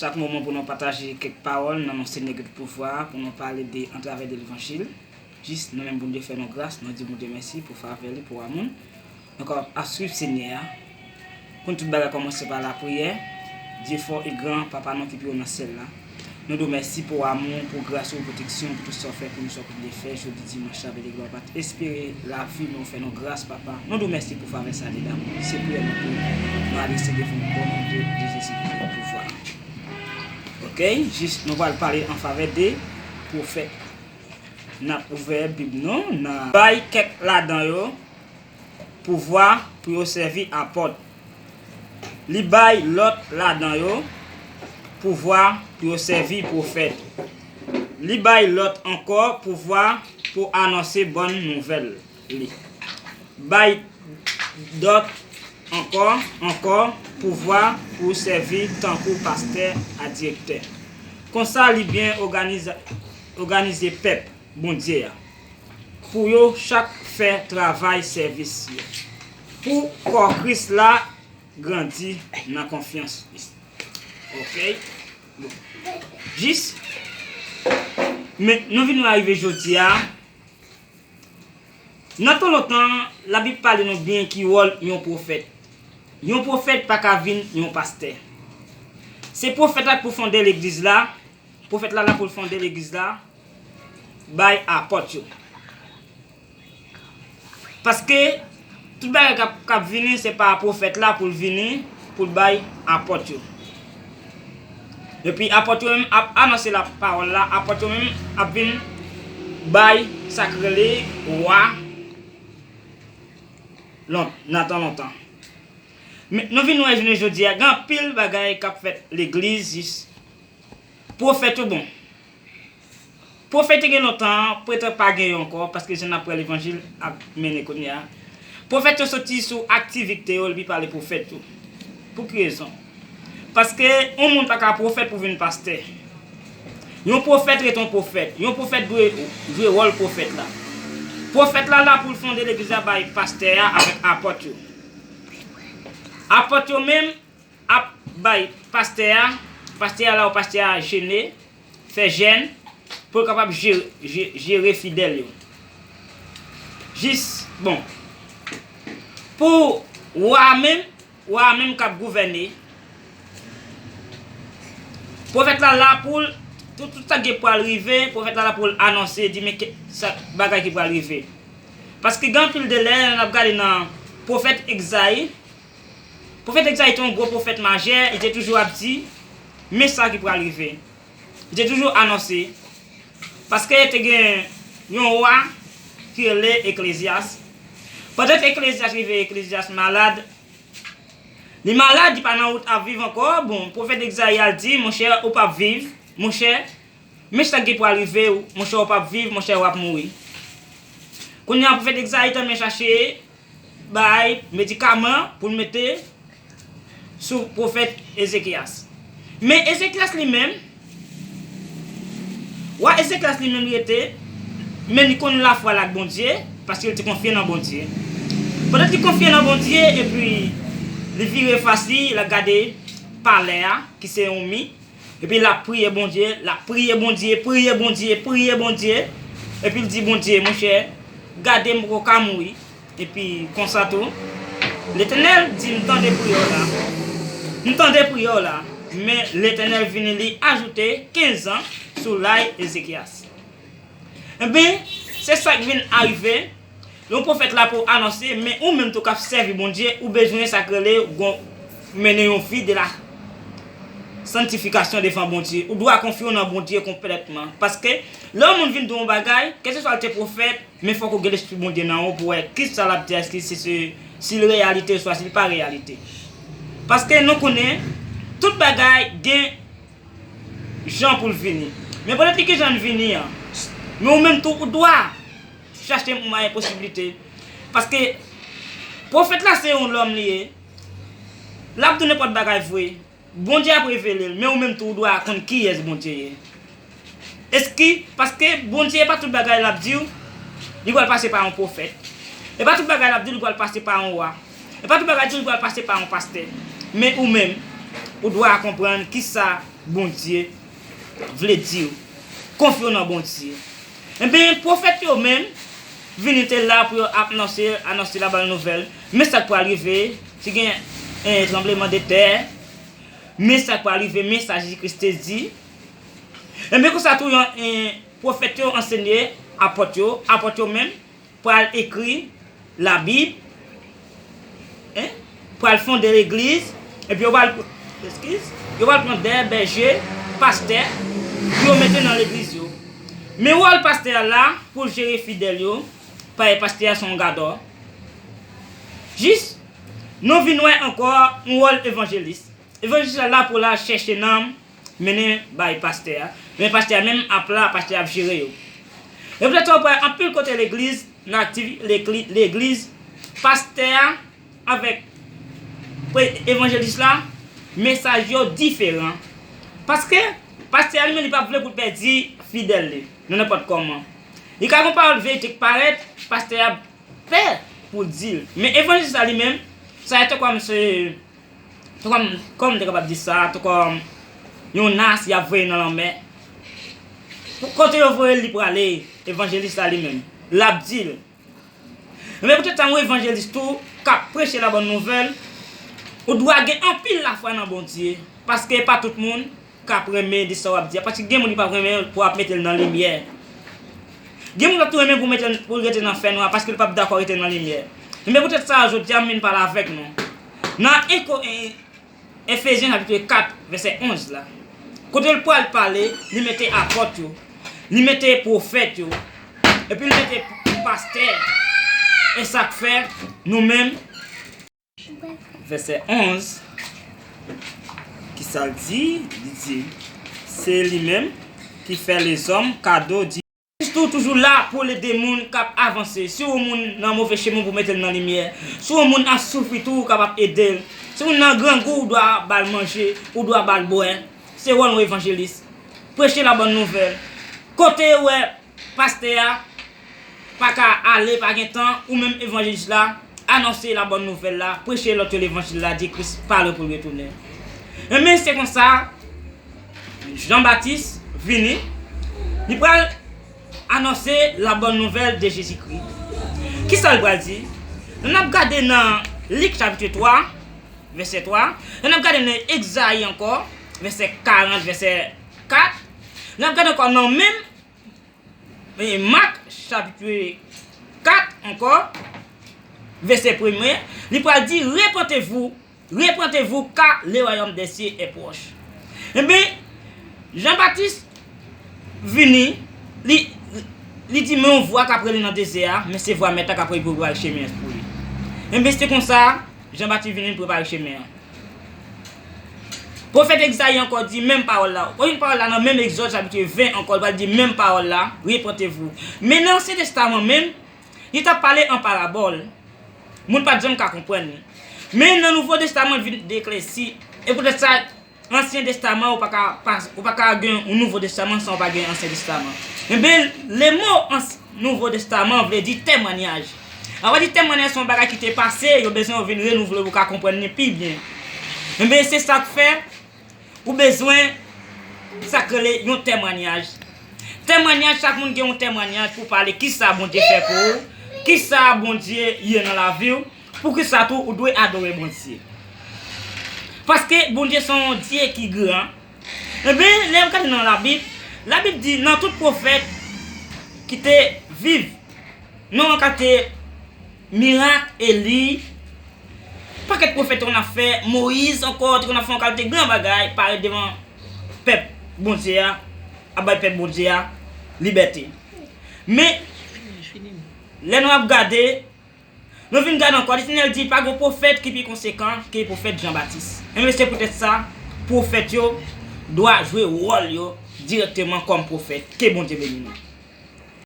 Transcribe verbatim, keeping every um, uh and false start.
Chak moman pou nou pataje kèk pawòl nan non Senyè ki tout pouvwa, pou nou pale de, atravè de levanjil. Jis nou menm Bondye fè nou gras, nou di Bondye mèsi pou favè li, pou amou l. Nou ka ap swiv Senyè a. Konn tout bagay kòmanse pa lapriyè. Dye fò e gran, Papa nou ki pi wo nan syèl la. Nou di w mèsi pou amou, pou gras ou, pwoteksyon, pou tout sa w fè pou nou, sa w kontinye fè jodi dimanch la, bèl eglwa pa t espere lavi nou, fè nou gras, Papa. Nou di w mèsi pou favè sa de damou. Se priyè nou pou nou adrese devan w, o non de, de Jezi Kris, pouvwa. Oke, jis nou pral pale an favè de pwofèt. N ap ouvè Bib nou nan bay kèk ladan yo pouvwa pou yo sèvi apòt. Li bay lòt ladan yo pouvwa pou yo sèvi pwofèt. Li bay lòt ankò pouvwa pou anonse bòn nouvèl li. Bay dòt ankò, ankò pouvwa pou sèvi tankou pastè ak direktè. Konsa li byen òganize, òganize pèp Bondye a, pou yo chak fè travay sèvis yo, pou kò Kris la grandi nan konfyans li. Oke? Bon. Jis, men nou vin arive jodi a. Nan tan lontan, Labib pale nou byen ki wòl yon pwofèt. Yon pwofèt pa ka vin yon pastè. Se pwofèt la k pou fonde legliz la. Pwofèt la la pou l fonde legliz la, bay apòt yo. Paske tout bagay k ap, k ap vini, se pa pwofèt la pou l vini, pou l bay apòt yo. Epi apòt yo menm ap anonse la pawòl la, apòt yo menm ap vin bay sa k rele wa lon-, nan tan lontan. Men, nou vin wè jounen jodi a, gen anpil bagay k ap fèt legliz, jis pwofèt yo bon. Pwofèt te gen lontan, prèt pa gen yo ankò, paske jan n ap wè levanjil ap mennen kounye a. Pwofèt yo soti sou aktivite yo, epi pale pwofèt yo. Pou ki rezon? Paske yon moun pa ka pwofèt pou vin pastè. Yon pwofèt ret yon pwofèt. Yon pwofèt dwe jwe wòl pwofèt la. Pwofèt la la pou l fonde legliz la bay pastè a avèk apòt yo. Apòt yo menm ap bay pastè a, pastè a la ou pastè a jene, fè jèn, pou l kapab jere, je-, jere fidèl yo. Jis, bon, pou wa a menm, wa a menm k ap gouvène, pwofèt la la pou l, tout, tout sa k gen pral rive, pwofèt la la pou l anonse, di men ke, sa, bagay ki pral rive. Paske gen anpil de lè, n ap gade nan pwofèt Egzayi, Pwofèt Egzayi te yon gwo pwofèt majè, li te toujou ap di, men sa ki pral rive. Li te toujou anonse. Paske te gen yon wa ki rele Eklezyas. Pandan ke Eklezyas rive, Eklezyas malad. Li malad, li pa nan wout ap viv ankò. Bon, pwofèt Egzayi al di, monchè, ou p ap viv, monchè. Men sa ki pral rive w, monchè, ou p ap viv, monchè, w ap mouri. Kounye a, pwofèt Egzayi tanmen chache bay medikaman pou l mete sou pwofèt Ezekyas. Men Ezekyas li menm, wa Ezekyas li menm rete, men li konn lafwa l ak Bondye, paske l te konfye nan Bondye. Pandan li konfye nan Bondye, epi li vire fas li, l ap gade palè a, ki se yon mi, Epi l ap priye Bondye, l ap priye Bondye, priye Bondye, priye Bondye. Epi l di Bondye, monchè, gade m poko ka mouri. Epi konsa tou, Letènèl di, m tande priyè w la. M tande priyè w la. Men Letènèl vini li ajoute kenz an sou laj Ezekyas. Enben, se sa k vin arive. Yon pwofèt la pou anonse, men ou menm tou k ap sèvi Bondye, ou bezwen sa k rele gon-, mennen yon vi de la santifikasyon devan Bondye. Ou dwe konfye w nan Bondye konplètman. Paske, lè yon moun vin di w yon bagay, kèlkeswa l te pwofèt, men fòk ou gen Lespri Bondye nan ou pou wè kisa l ap di a, èske se, se, si l reyalite oswa si l pa reyalite. Paske nou konnen, tout bagay gen jan pou l vini. Men pandan ke jan l vini an, men ou menm tou, ou dwe chache mwayen posiblite. Paske pwofèt la se yon lòm li ye. L ap di w nenpòt bagay vre. Bondye ap revele l, men ou menm tou ou dwe konn kiyès Bondye ye. Èske, paske Bondye e pa tout bagay l ap di w, li pral pase pa yon pwofèt. E pa tout bagay l ap di w, li pral pase pa yon wa. E pa tout bagay l ap di w, li pral pase pa yon pastè. Men ou menm, ou dwe konprann kisa Bondye vle di w. Konfye w nan Bondye. Ebyen, pwofèt yo menm vini te la pou yo anonse, anonse labòn nouvèl. Men sa k pral rive, si gen, eh, tranbleman de tè, men sa k pral rive, men sa Jezi Kris te di. Ebyen, konsa tou, yon, eh, pwofèt yo ansenye apòt yo, apòt yo menm pral ekri Labib, en, pral fonde legliz, epi yo pral, eskiz, yo pral pran dè bèje, pastè, pou yo mete nan legliz yo. Men wòl pastè a la pou l jere fidèl yo, paske pastè a se yon gadò. Jis, nou vin wè ankò yon wòl evanjelis. Evanjelis la la pou l al chèche nanm, mennen bay pastè a. Men pastè a menm ap la, pastè a ap jere yo. E poutèt sa, w wè anpil kote legliz, nan aktivi-, lekli-, legliz, pastè a avèk pre-, evanjelis la, mesaj yo diferan. Paske pastè a li menm, li pa vle pou l pèdi fidèl li, nan nenpòt kòman. Li ka gen yon pawòl verite k parèt, pastè a pè pou l di l. Men evanjelis la li menm, sa e te kòm se Tankou, kòman m te kapab di sa, tankou yon nas y ap voye nan lanmè. Pou kote yo voye l, li prale, evanjelis la li menm. L ap di l. Men poutèt sa, yon evanjelis tou, k ap preche labòn nouvèl, ou dwe gen anpil lafwa nan Bondye, paske pa tout moun k ap renmen de sa w ap di a, paske gen moun ki p ap renmen pou w ap mete l nan limyè. Gen moun k ap tou renmen pou mete l, pou l rete nan fènwa, paske l p ap dakò rete nan limyè. Men poutèt sa, jodi a, m vin pale avèk nou. Nan Eko-, e, Efezyen chapit kat, vèsè onz la. Kote l pral pale, li mete apòt yo, li mete pwofèt yo, epi l mete pastè. E sa k fè, nou menm, vèsè onz, ki sa l di? Li di, se li menm ki fè lezòm kado di Kris tou toujou la pou l ede moun k ap avanse. Si yon moun nan move chemen, pou mete l nan limyè. Si yon moun ap soufri tou, ou kapab ede l. Si yon moun nan grangou, ou dwe ba l manje, ou dwe ba l bwè. Se wòl yon evanjelis. Preche labòn nouvèl. Kote w wè pastè a pa ka ale, pa gen tan, ou menm evanjelis la, anonse labòn nouvèl la, preche lòt yo levanjil la, di Kris pare pou l retounen. Enben, se konsa, Jan Batis vini, li pral anonse labòn nouvèl de Jezikri. Kisa l pral di? Lè n ap gade nan Lik chapit twa, vèsè twa, lè n ap gade nan Ezayi ankò, vèsè karant, vèsè kat, lè n ap gade ankò nan menm E Mak, chapit kat ankò, vèsè premye, li pral di, repentez-vous, repentez-vous, car le royaume des cieux est proche. Enben, Jan Batis vini, li, li di, men yon vwa k ap rele nan dezè a, men se vwa Mèt la k ap rele pou prepare chemen pou li. Enben, se konsa, Jan Batis vini prepare chemen an. Pwofèt Ezayi ankò di menm pawòl la. Ou jwenn pawòl la nan menm Egzòd chapit ven ankò, li pral di menm pawòl la, repentez-vous. Men nan Ansyen Testaman menm, li t ap pale an parabòl. Moun pa t janm ka konprann li. Men nan Nouvo Testaman, li vin eklèsi. E poutèt sa, Ansyen Testaman, ou pa ka pas-, ou pa ka gen yon Nouvo Testaman san ou pa gen Ansyen Testaman. Enben, le mo ans-, Nouvo Testaman vle di temwanyaj. Sa vle di temwanyaj se yon bagay ki te pase, yo bezwen yo vin renouvle pou ka konprann li pi byen. Enben, se sa k fè ou bezwen sa k rele yon temwanyaj. Temwanyaj, chak moun gen yon temwanyaj pou pale kisa Bondye fè pou ou, kisa Bondye ye nan lavi w, poukisa tou ou dwe adore Bondye. Paske Bondye se yon Dye ki gran. Enben, lè w gade nan Labib, Labib di nan tout pwofèt ki te viv, nan yon kalite mirak, Eli, pakèt pwofèt te konn ap fè, Moyiz ankò te konn ap fè yon kalite gran bagay, parèt devan pèp Bondye a, ap bay pèp Bondye a libète. Men, lè nou ap gade, nou vin gade ankò, Letènèl di, pa gen pwofèt ki pi konsekan ke pwofèt Jan Batis. Enben, se poutèt sa, pwofèt yo dwe jwe wòl yo dirèkteman kòm pwofèt. Ke Bondye beni nou.